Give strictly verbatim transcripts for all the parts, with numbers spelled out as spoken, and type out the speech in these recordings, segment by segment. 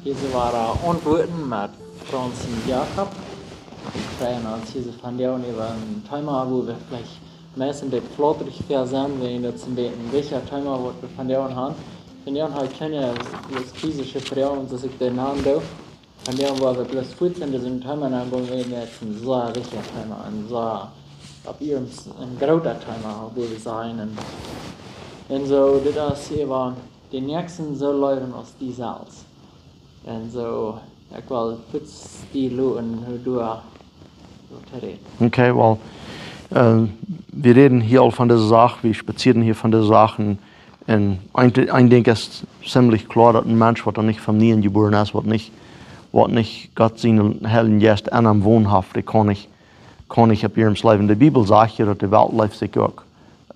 Dise wieren Auntwuaten met Franz un Jakob. Wie kjrieen ons hia vondoag äwa een Thema, wua wie veleicht meist een bät flattrich ver sent, wiels daut een bät een wichtja Thema woat vondoag haben. Vondoag hab ekj kjeene, daut physische Froagen, daut ekj dee nanen doo. Vondoag woa wie bloos fuaz en dit Thema aungonen, wiels daut een sea wichtja Thema, een sea, opp iernst een groota Thema, wua wie sent. Un, un soo, dit es äwa dän Näakjsten soo leewen aus die selfst. Un soo, ekj well fuaz die loten, woo du, woo to räden. Okay, well, äh, wie räden hia aul von dise Sach, wie spazieren hia von dise Sachen. Un een, een Dinkj es ziemlich kloa, daut een Mensch, waut dan nich von nieem jebuaren es, waut nich, waut nich Gott sienen Heiljen Jeist aun am wonen haft, dee kaun nich, kaun nich opp iernst leewen. De Bibel sajcht je, daut de Welt leeft sikj uk.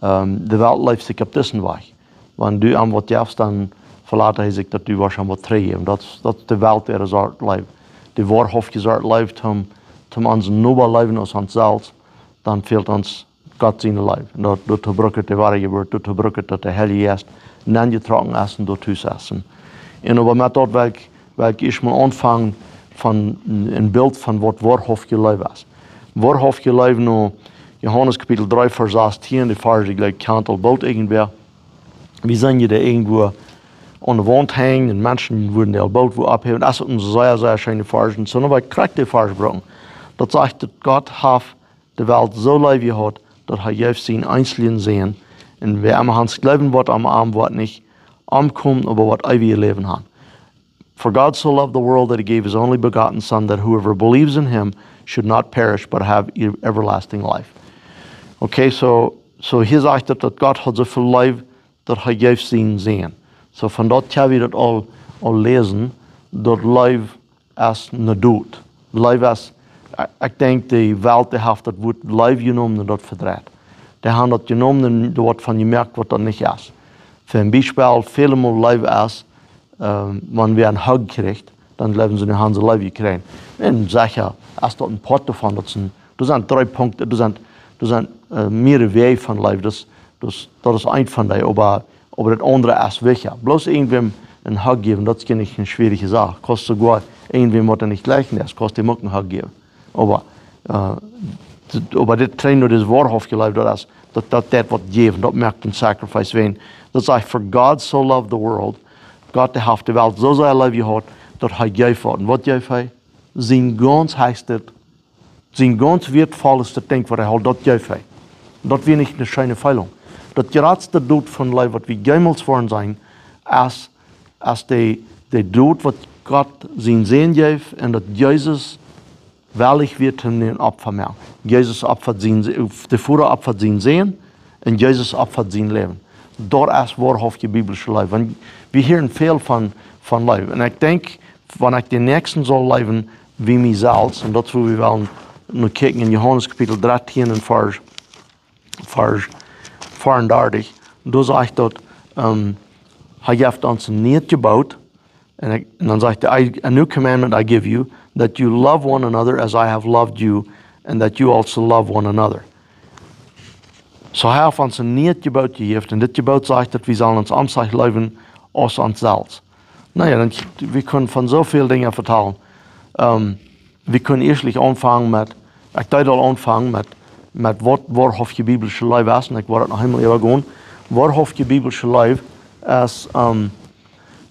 Ähm, de Welt leeft sikj opp disen Wajch. Wan du am waut jefst, dan velat hee sikj, daut du woascht am waut trigjjäwen. Daut, daut de Welt äare Sort leeft. De woarhauftje Sort leeft, om, om onsen Noba leewen aus ons selfst, dan fält ons Gott siene Leew. Un daut, daut brukt de woare Jeburt, daut brukt daut de Heilje Jeist nenjetrocken es un doa tus es. Un oba met daut well ekj, well ekj ieescht mol aunfangen von een Bilt von waut woarhauftje Leew es. Woarhauftje Leew, no Johanes Kapitel dree, Varsch sastieen, dee Varsch, ekj jleew, kjant aul boolt irjentwäa. Wie seenen je dee irjentwua aun de Waunt henjen, un Menschen wudden dee aul boolt wua opphäwen. Daut es een sea, sea scheena Varsch. Un soo, nu well ekj krakjt dän Varsch brucken. Daut sajcht, daut Gott haft de Welt soo leew jehaut, daut hee jeef sienen eensjen Sän. Un wäa aun am jleewen woat, aun am woat nich omkomen, oba woat eewjet Läwen haben. For God so loved the world that he gave his only begotten Son, that whoever believes in him should not perish but have e-, everlasting life. Okay, soo, soo hia sajcht daut, daut Gott haud soo väl Leew, daut hee jeef sienen Sän. Soo von daut kjenn wie daut aul, aul läsen, daut Leew es ne Dot. Leew es, ekj, ekj denkj, de Welt, dee haft daut Wuat Leew jenomen un daut vedreit. Dee haben daut jenomen un doa waut von jemoakt, waut daut nich es. Fa een Biespel, väle Mol Leew es, ähm, wan wäa een Hug kjricht, dan jleewen see, nu haben see Leew jekjräajen. Un secha, es daut een Poat doavon, daut sent, doa sent dree Punkten, doa sent, doa sent, äh, mearere Wäaj von Leew, daut, daut, daut es eent von dee, oba, oba daut aundre es wichtja. Bloos irjentwäm een Hug jäwen, daut es nich ne schwierje Sach. Kaust soogoa irjentwäm, waut die nich jlikjen deit, kaust dee uk een Hug jäwen. Oba, äh, dit, oba dit kjrieech nu, dit woarhauftje Leew, daut es, daut, daut, daut woat jäwen, daut moakt een Sacrifice wäajen. Daut sajcht, for God so loved the world, Gott, dee haft de Welt soo sea leew jehaut, daut hee jeef waut. Un waut jeef hee? Sien gaunz hechstet, sien gaunz wieetvollstet Dinkj, waut hee haud, daut jeef hee. Daut wia nich ne scheene Feelunk. Daut jratste Dot von Leew, waut wie jemols woaren seenen, es, es dee, dee Dot, waut Gott sienen Sän jeef, un daut Jesus wellich wia, om een Opfa to moaken. Jesus opfat sienen, de Voda opfat sienen Sän, un Jesus opfat sien Läwen. Daut es woarhauftje biblische Leew. Wan, wie hieren väl von, von Leew. Un ekj denkj, wan ekj dän Näakjsten saul leewen, wie mie selfst, un daut es wua wie wellen nu kjikjen en Johanes Kapitel dartieen un Varsch, Varsch veeaundartich, doa sajcht daut, ähm, hee jeft ons een niet Jeboot, un hee, un dan sajcht hee, "I, a new commandment I give you, that you love one another as I have loved you, and that you also love one another." Soo hee haft ons een niet Jeboot jejäft, un dit Jeboot sajcht, daut wie sellen ons Omsich leewen aus ons selfst. Na jo, dan, wie kjennen von soo väl Dinja vetalen. Ähm, wie kjennen ieeschtlich aunfangen met, ekj deed aul aunfangen met, met waut woarhauftje biblische Leew es, un ekj woa daut noch eemol äwagonen. Woarhauftje biblische Leew es, ähm,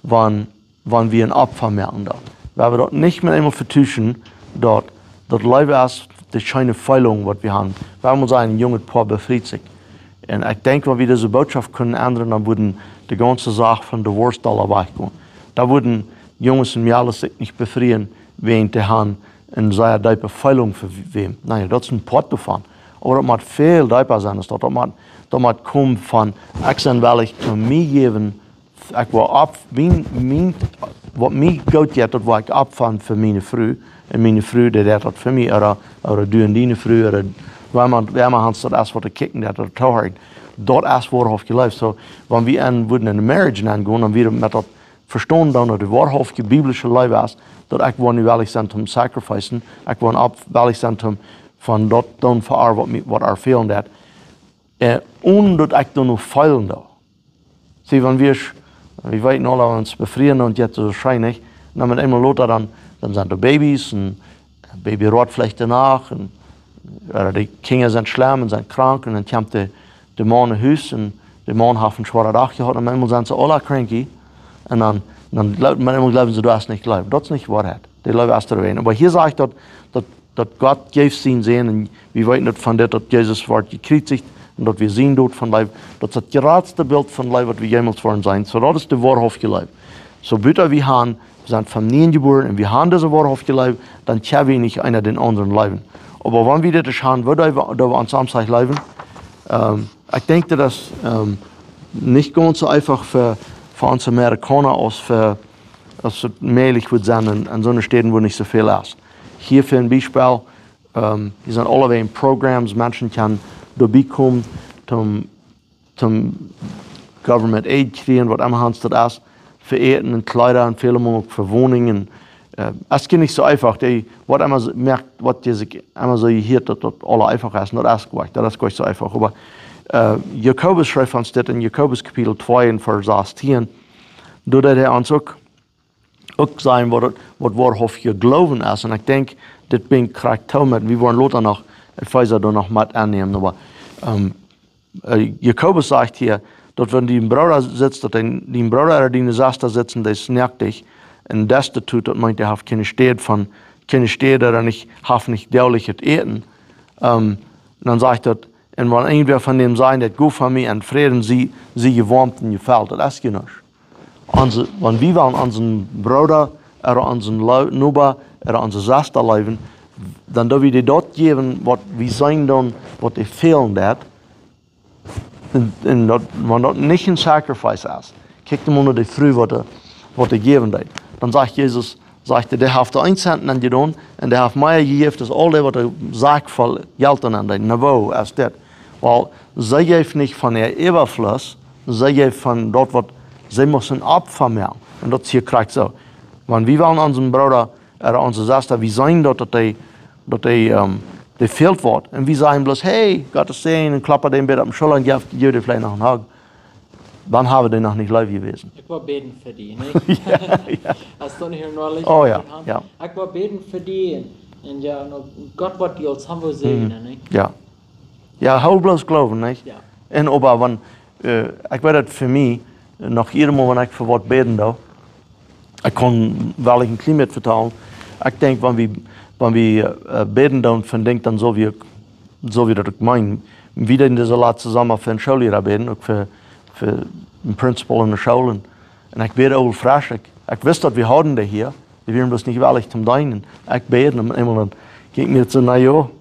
wan, wan wie een Opfa moaken doa. Wie haben daut nich met eemol vetuschen, daut, daut Leew es de scheene Feelunk, waut wie haben. Wie haben ons een junget Poa befriet sikj. Un ekj denkj, wan wie dise Bootschoft kjennen endren, dan wudden de gaunze Sach von Divorce dolla wajchgonen. Dan wudden Junges un Mejales sikj nich befrieen, wäajen dee haben eene sea deepe Feelunk fa wäm. Na jo, daut es een Poat doavon. Oba daut mott väl deepa sennen aus daut. Daut mott, daut mott komen von, ekj sie wellich to mie jäwen, ekj woa Op-, mien, mien, waut mie goot jeit, daut woa ekj opfaren fa miene Fru. Un miene Fru, dee deit daut fa mie, ooda, ooda du un diene Fru, ooda wäa emma, wäa emma haft daut es waut to kjikjen, dee daut to hieren. Daut es woarhauftje Leew. Soo, wan wie en, wudden en de Marriage aungonen, dan wudden wie met daut vestonen dan, daut de woarhauftje biblische Leew es, daut ekj woa nu wellich sennen to sacrificen, ekj woa opp-, wellich sennen to von daut doonen fa äa, waut mie, waut äa fälen deit. Äh, onen daut ekj doano feelen doo. See, wan wie, wie weeten aule, wan wie ons befrieen un daut jeit soo scheen, nich? Un dan met eemol lota dan, dan sent doa Babys un Baby roat veleicht de Nacht un, ooda de Kjinja sent schlemm un sent krank un dan kjemt de, de Maun no Hus un de Maun haft een schwoaren Dach jehaut un met eemol sent see aula cranky. Un dan, dan gleew-, met eemol jleewen see, du hast nich jleewen. Daut es nich Woarheit. De Leew es doawäajen. Oba hia sajcht daut, daut, daut Gott jeef sienen Sän un wie weeten daut von dit, daut Jesus wort jekjriezicht un daut wie sien Doot von Leew, daut es daut jratste Bilt von Leew waut wie jemols woaren seenen. Soo, daut es de woarhauftje Leew. Soo, buta wie han, wie sent von nieem jebuaren un wie han dise woarhauftje Leew, dan kjenn wie nich eena dän aundren leewen. Oba wan wie dit ieescht han, woo doo wie, doo wie ons aunzich leewen? Ähm, ekj denkj daut es, ähm, nich gaunz soo eefach fa, fa ons Amerikauna aus fa, aus et mäajlich wudd sennen en, en soone Städen, wua nich soo väl es. Hia fa een Biespel, ähm, hia sent aulawäajen Programs, Menschen kjennen doabie komen, toom, toom Government Aid kjrieen, waut emma Hans daut es, fa Äten un Kjleeda un väle Mol uk fa Woninjen. Äh, es nich soo eefach, dee, waut emma s-, moakt, waut jie sikj emma soo jehieet, daut daut aula eefach es, un daut es goanich, daut es goanich soo eefach. Oba, äh, Jakobus schrift ons dit en Jakobus Kapitel twee un Varsch sastieen, doa deit hee ons uk, uk sajen, waut, waut woarhauftja Gloowen es. Un ekj denkj, dit brinjt krakjt too met, wie woaren lota noch Efeesa doa noch met aunnämen, oba, ähm, äh, Jakobus sajcht hia, daut wan dien Brooda sitt, daut dien, dien Brooda ooda diene Sesta sitt, dee es noakt un destituut, daut meent, dee haft kjeene Städ von, kjeene Städ ooda nich, haft nich däajlichet Äten. Ähm, dan sajcht daut, un wan irjentwäa von däm sajcht, daut: Go von mie en Fräd un sie, sie jewoamt un jefelt, daut es jenuach. Onse, wan wie wellen onsen Brooda ooda onsen Leu-, Noba ooda onse Sesta leewen, dan doo wie dee daut jäwen, waut wie seenen doonen, waut dee fälen deit. Un, un daut, wan daut nich een sacrifice es, kjikj mol no de Fru, waut dee, waut dee jäwen deed. Dan sajcht Jesus, sajcht hee, dee haft doa een Cent aunjedonen un dee haft mea jejäft aus aul dee, waut de Sack voll Jelt aun deeden. Na, woo es dit? Well, see jeef nich von äa Äwafluss, see jeef von daut, waut see musten oppvemellen. Un daut es hia krakjt soo. Wan wie wellen onsen Brooda ooda onse Sesta, wie seenen daut, daut dee, daut dee, ähm, dee fält waut. Un wie sajen bloos: Hey, Gott sien Sän, un kloppen dee een bät opp de Schulla un jäwen, jäwen dee veleicht noch een Hug. Dan hab wie dee noch nich leew jewast. Ekj woa bäden fa die, nä? Jo, jo. Hast du nich nüalich? Oh jo, jo. Ekj woa bäden fa die un, un jo, nu, Gott woat die aul soo väl säajnen, nä? Jo. Jo, hab bloos Gloowen, nä? Jo. Un oba wan, äh, ekj weet daut fa mie, noch jiedet Mol, wan ekj fa waut bäden doo, ekj kaun, well ekj een kjlien bät vetalen. Ekj denkj, wan wie, wan wie, äh, bäden doonen fa Dinj, dan sell wie uk, sell wie daut uk meenen. Wie deeden dise latste Somma fa een Schoolliera bäden, uk fa, fa een Principal en de School. Un, un ekj bäd aul fresch, ekj, ekj wist, daut wie hauden dee hia, dee wieren bloos nich wellich toom deenen. Ekj bäd un eemol dan jinkj mie soo, na jo,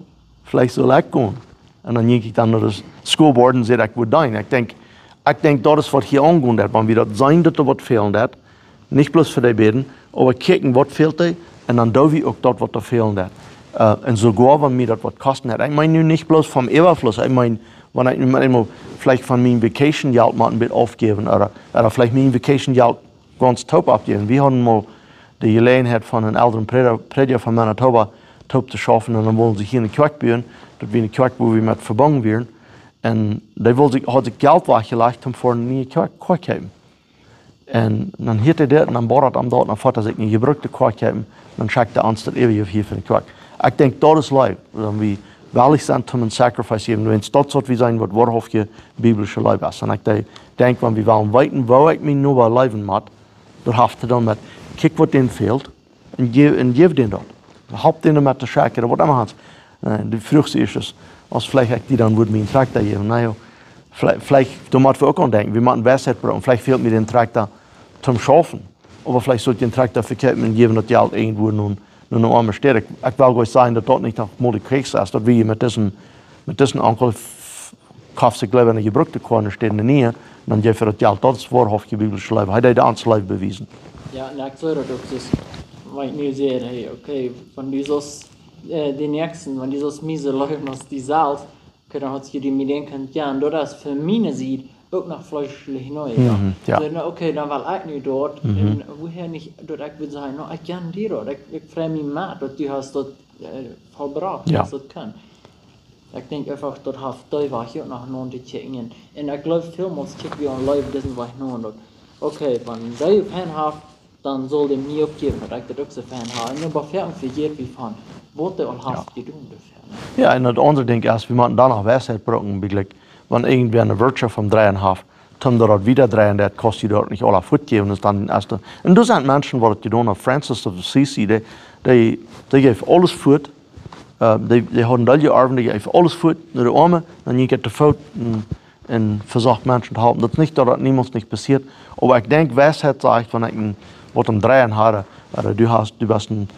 veleicht saul ekj gonen. Un dan jinkj ekj dan no daut School Board un säd, ekj wudd deenen. Ekj denkj, ekj denkj, daut es, waut hia aungonen deit, wan wie daut seenen, daut doa waut fälen deit, nich bloos fa dee bäden, oba kjikjen, waut fält dee, un dan doo wie uk daut, waut doa fälen deit. Äh, un soogoa, wan mie daut waut kosten deit. Ekj meen nu nich bloos vom Äwafluss, ekj meen, wan ekj nu mol eemol veleicht von mien Vacation Jelt mott een bät aufjäwen, ooda, ooda veleicht mien Vacation Jelt gaunz toop aufjäwen. Wie hauden mol de Jeläajenheit, von een elren Prädja, Prädja von Manitoba toop to schaufen, un dan wullen see hia eene Kjoakj buen, daut wia eene Kjoakj, wua wie met vebungen wieren. Un dee wull sikj, haud sikj Jelt wajchjelajcht, om fa eene niee Kjoakj, Kjoakj to haben. Un dan hieed hee dit, un dan borrad hee daut, un dan foat hee sikj eene jebrukte Kjoakj haben, dan schekjt hee ons daut äwje hia fa de Kjoakj. Ekj denkj, daut es leew, wan wie wellich sent, om een sacrifice to jäwen, wan daut es, waut wie seenen, waut woarhauftje biblische Leew es. Un ekj de-, denkj, wan wie wellen weeten, woo ekj mien Noba leewen mott, daut haft to doonen met, kjikj, waut dän fält, un jäw, un jäw dän daut. Halp dän doamet to schekjen, ooda waut emma Hans. Äh, dee fruach ieescht, aus veleicht ekj die dan wudd mienen Trakta jäwen. Na jo, veleicht, veleicht, doa motten wie uk aun denkjen. Wie motten Weisheit brucken. Veleicht fält mie dän Trakta toom schaufen. Oba veleicht sull ekj dän Trakta vekjeepen un jäwen daut Jelt irjentwua no, no eene oame Städ. Ekj, ekj well goanich sajen, daut daut nich noch mol de Kjrich es, daut wie met disen, met disen Onkel f-, kofft sikj leewa eene jebrukte Kjoakj enne Städ, nä, dan jeef hee daut Jelt, daut es woarhauftje biblische Leew. Hee deed ons Leew bewiesen. Jo, un ekj see daut uk, soo, wan ekj nu saj, hey, okay, wan du soo, äh, dän Näakjsten, wan du soo miese Leew hast aus die selfst, okay, dan hast du die met dän kunt, jo, un daut es fa miene Sied uk noch fleeschlich neu, jo. Mhm, jo. Soo, na, okay, dan well ekj nu daut, mhm, un woo hee nich, daut ekj wudd sajen, na, ekj kaun die daut, ekj, ekj frei mie met, daut du hast daut, äh, vollbrocht, jo, hast daut kunt. Ekj denkj eefach, daut haft dee Wajch uk noch no to kjikjen. Un ekj gleew, välmols kjikj wie aun Leew disen Wajch no un daut, okay, wan dee fein haft, dan saul dee mie oppjäwen, daut ekj daut uk soo fein ha. Un dan befäajen wie je wie von, waut dee aul haft jedonen doafäa, nä? Jo, un daut aundre Dinkj es, wie motten dan noch Weisheit brucken, bie jlikj, wan irjentwäa ne Wirtschoft aum Dreien haft, toom daut wieda dreien, daut kost die doa nich aula fuatjäwen, es dan es daut. Un doa sent Menschen, waut daut jedonen haben, Francis of Assisi, dee, dee, dee jeef aules fuat, äh, dee, dee haud een Deel jeorwen, dee jeef aules fuat no de Oame, dan jinkj hee to Foot un, un vesocht Menschen to halpen. Daut es nich, daut daut niemols nich passieet. Oba ekj denkj, Weisheit sajcht, wan ekj een, waut aum Dreien ha, ooda du hast, du best een,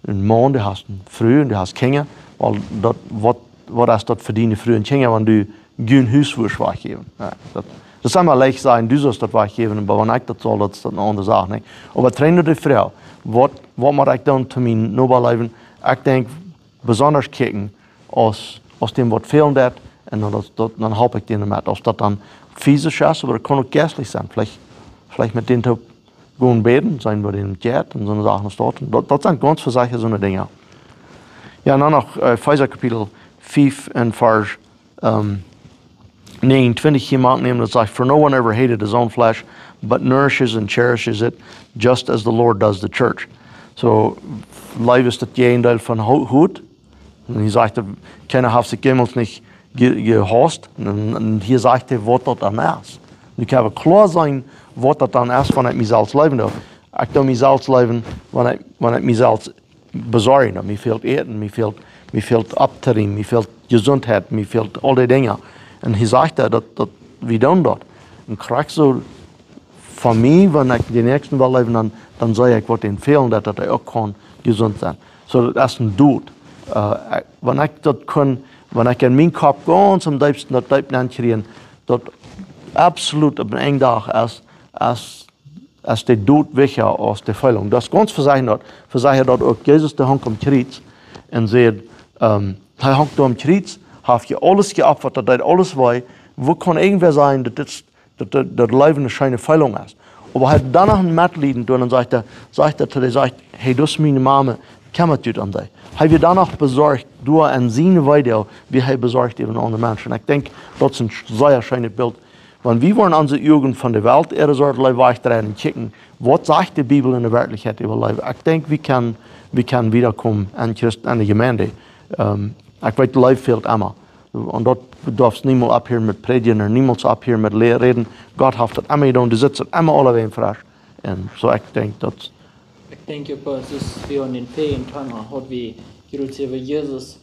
een Maun, du hast eene Fru un du hast Kjinja, wiels daut, waut, waut es daut fa diene Fru un Kjinja, wan du jun Hus wurscht wajchjäwen? Jo, daut, daut saul mau leicht sennen, du saust daut wajchjäwen, oba wan ekj daut saul, daut es eene aundre Sach, nä? Oba trigj no de Froag, waut, waut mott ekj doonen toom mien Noba leewen? Ekj denkj, besonda kjikjen, aus, aus däm waut fälen deit, un dan, daut, daut, dan halp ekj dän met. Auf daut dan physisch es, oba daut kaun uk jeistlich sennen. Veleicht, veleicht met dän toop gonen bäden, seenen, woo dän jeit un soone Sachen es daut. Daut, daut sent gaunz vesecha soone Dinja. Jo, un dan noch, äh, Efeesa Kapitel fief un Varsch, ähm, negenuntwintich hia mank nämen, daut sajcht: "For no one ever hated his own flesh, but nourishes and cherishes it, just as the Lord does the church." Soo, Leew es daut Jäajendeel von Ho-, Hot. Un hia sajcht hee, kjeena haft sikj jemols nich je-, jehaust. Un, un hia sajcht hee, waut daut dan es. Nu kjenn wie kloa seenen, waut daut dan es, wan ekj mie selfst leewen doo. Ekj doo mie selfst leewen, wan ekj, wan ekj mie selfst besorjen doo. Mie fält Äten, mie fält, mie fält Opptrakjen, mie fält Jesuntheit, mie fält aul dee Dinja. Un hia sajcht hee, daut, daut wie doonen daut. Un krakjt soo von mie, wan ekj dän Näakjsten well leewen, dan, dan see ekj, waut dän fälen deit, daut hee uk kaun jesunt sennen. Soo, daut es een Dot. Äh, ekj, wan ekj daut kunn, wan ekj en mienen Kopp gaunz aum deepsten daut deep nenkjrieejen, daut absolut opp eenen Dach es, es, es de Dot wichtja aus de Feelunk. Daut es gaunz vesecha daut, vesecha daut uk Jesus, dee hunk aum Kjriez un säd, ähm, hee hunk doa aum Kjriez, haft je aules jeopfat, daut deed aules wee. Woo kaun irjentwäa sajen, daut dit daut, daut, daut Leewen eene scheene Feelunk es. Oba hee haud dan noch een Metleiden doa un sajcht hee, sajcht hee to dee, sajcht: "Hey, daut es miene Mame, kjemmat junt om dee." Hee wia dan noch besorcht, doa aun siene Weedoag, wia hee besorcht äwa aundre Menschen. Ekj denkj, daut es een sch-, sea scheenet Bilt. Wan wie woaren onse Uagen von de Welt äare Sort Leew wajchdreien un kjikjen, waut sajcht de Bibel en de Werkjlichkjeit äwa Leew? Ekj denkj, wie kjennen, wie kjennen wiedakomen aun Christ-, aun de Jemeent. Ähm, ekj weet, Leew fält emma. Un daut, du darfst niemols opphieren met prädjen un niemols opphieren met le-, räden. Gott haft daut emma jedonen, du sitst daut emma aulawäajen fresch. Un soo, ekj denkj daut. Ekj denkj uk, äh, soo aus wie aun dän väajen Teema hauden, wie jrod äwa Jesus,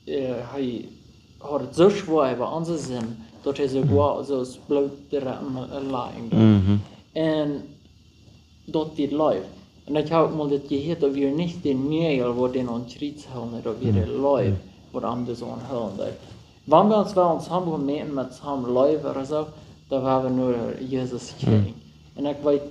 äh, hee haud et soo schwoa äwa onse Sind, daut hee soogoa soo aus Bloot doa rom, äh, leien deed. Mhm. Un daut dee Leew. Un ekj hab mol dit jehieet, daut wia nich de Näajel, waut dän aum Kjriez hilden, daut wia de Leew, waut am doa soo aunhilden deed. Wan wie ons wellen ons haben jemeeten met sam Leew ooda soo, dan woa wie no Jesus kjikjen. Un ekj weet,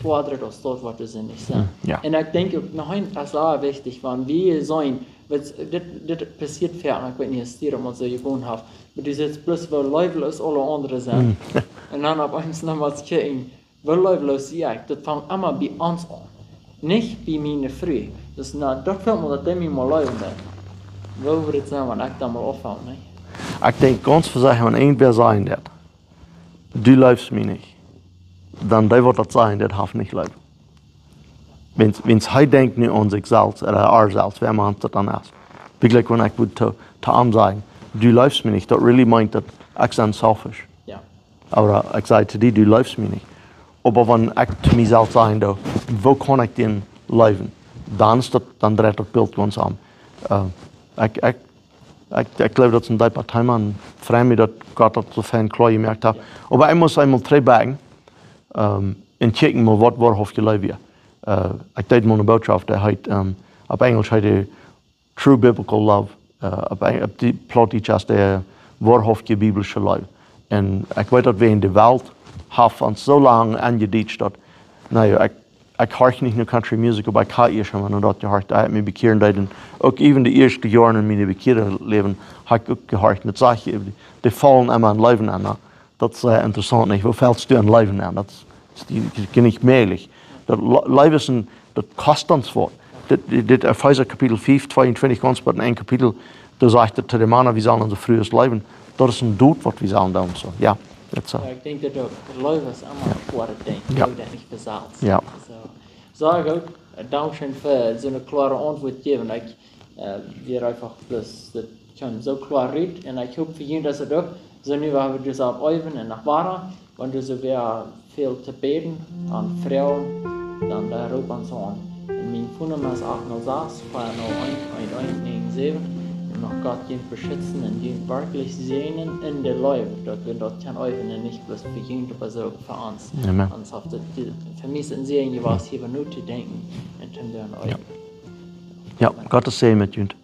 kloa daut daut woat doa nich sennen. Jo. Un ekj denkj uk, noch eent es sea wichtich, wan wie seenen, wiels dit, dit passieet väl, un ekj weet nich, aus die daut mol soo jegonen haft, oba du sitst bloos, woo leewloos aule aundre sent. Un dan opp eemol noch mol kjikjen, woo leewloos sie ekj, daut fangt emma bie ons aun. Nich bie miene Fru. Daut es, na, daut fält mie, daut dee mie mol leewen deit. Woo wudd et sennen, wan ekj dan mol opphilt, nä? Ekj denkj gaunz vesecha, wan irjentwäa sajen deit: "Du leefst mie nich." Dan dee, waut daut sajen deit, haft nich Leew. Wan, wan hee denkjt nu aun sikj selfst, ooda äa selfst, wäa mau daut dan es. Werkjlich, wan ekj wudd to, to am sajen: "Du leefst mie nich," daut really meent daut ekj sie selfish. Jo. Oba ekj saj to die: "Du leefst mie nich." Oba wan ekj to mie selfst sajen doo: "Woo kaun ekj dän leewen?" Dan es daut, dan dreit daut Bilt gaunz om. Äh, ekj, ekj, ekj, ekj jleew, daut es een deepa Teema un frei mie, daut Gott daut soo fein kloa jemoakt haft. Jo. Oba ekj mott eemol trigjbakjen, ähm, un kjikjen mol, waut woarhauftje Leew wia. Äh, ekj deed mol eene Bootschoft, dee heet, ähm, opp Enjelsch heet dee True Biblical Love, äh, opp, opp dee Plautdietsch es dee woarhauftje biblische Leew. Un ekj weet, daut wie en de Welt haben ons soo lang aunjedietscht daut, na jo, ekj, ekj horch nich no Country Music, oba ekj hab ieescht emol no daut jehorcht, aus ekj mie bekjieren deed. Un uk äwen de ieeschte Joaren en mien Bekjierungsläwen hab ekj uk jehorcht. Un daut saj ekj, dee, dee faulen emma en Leewen aun, nä? Daut es sea interessaunt, nich? Woo fellst du en Leewen aun? Daut es, daut es nich mäajlich. Daut Le-, Leew es een, daut kost ons waut. Dit, dit, dit Efeesa Kapitel fief, tweeuntwintich, gaunz bat een Kapitel, doa sajcht et to de Mana, wie sellen onse Frues leewen. Daut es een Dot, waut wie sellen doonen, soo. Jo, daut es soo. Jo, ekj denkj daut uk. Leew es emma een schwoaret Dinkj. Jo. Leew daut nich vesaut. Jo. Soo. Sea goot. Dankscheen fa soone kloare Auntwuat jäwen. Ekj, äh, wia eefach bloos, daut kjeem soo kloa rut. Un ekj hop fa junt daut et uk soo, nu woa wie daut opp äwen un noch wieda. Wan doa soo wea väl to bäden aun Froagen, dan, äh, roop ons aun. Un mien Phone-Numma es acht null sas, fiew null eent, eent eent näajen säwen. Un mach Gott junt beschitzen un junt werkjlich säajnen en de Leew, daut wie daut kjennen äwen un nich bloos fa junt, oba soo fa ons. Amen. Ons haft et, fa mie es et een Säajen jewast, hia nu to denkjen un to doonen äwen. Jo, Gott säajen junt.